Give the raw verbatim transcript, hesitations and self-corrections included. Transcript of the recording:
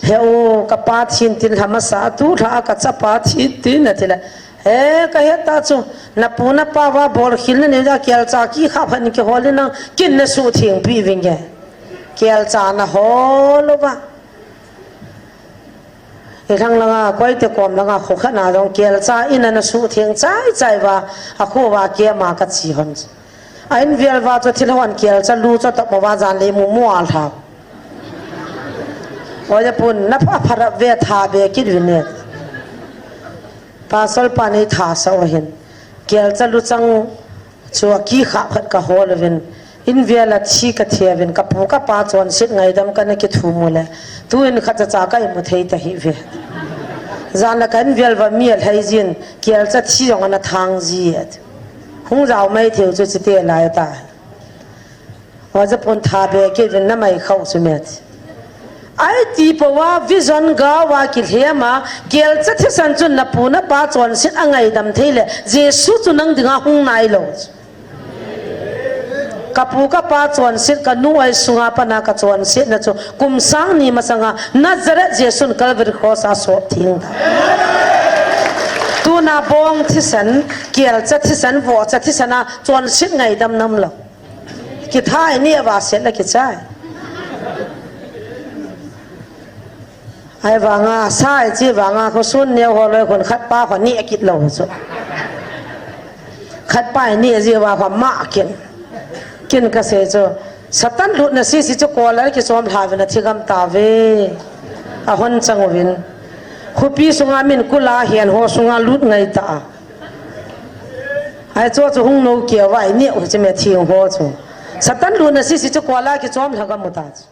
He u, kapa thin tin lha masa, tu lha a kachapa thin tin ati le. He, kahet ta chu, napu napa va bolkhel nanei a kelcha kikhap khat in kihol in nang, kin nasuhtheng peh uvin nge. Kelcha nahol uva. Ilhang langa, Koite kom langa, kho khat na jong kelcha in ana suhtheng chai chai uva, akho uva kema kache hon. A invel uva chu thilha hon kelcha lu chu atop mo uva jan le mumu a lhau. Oja pun, napha pharap ve, tha be kit uvin e. Pastor pan eithasah u ahin. Kelcha luchang chu akikhap khat kahol uvin. Invel a thi kathe uvin, kapu kapa chonset ngaidam kana kithum u le. Tuin khatcha cha ka imu thei tahih uve. Jan la ka invel uva mi alhai jin, kelcha thi jong ana thang ji e. Hung jao mai thei u chu chite lai ta. Oja pun, tha be kit uvin, namai khau chu met. Ahi ti pouva vision gao a kilhem a, kelcha thisan chun napu napa chonset angaidam thei le, Jesu chu nang dinga hung nailou. Kapu kapa chonset, kanu oi sunga pat a kachonsetna chu kum sang ni masanga Nazareth Jesun Calvary Cross a asop theng tai. Tuna bong thisan, kelcha thisan, vohcha thisan a chonset ngaidam nam lou. Kitha ineh uva set le kichai. Ahivanga, sa iche vanga, khosun neo ho loi khun khatpa kho neh kit lou chu. Khatpa ineh jeh uva kho mah kin. Kin kasei chu, Satan lutna sese chu kol a kichom lha uvin athi gam tauve. Ahon chang uvin. Khopi sunga min kul a hen ho sunga lut ngai ta a. Ahi chu chu hung nou keu va ineh u chu me thing ho chu. Satan lutna sese chu kol a kichom lha gam u ta chu.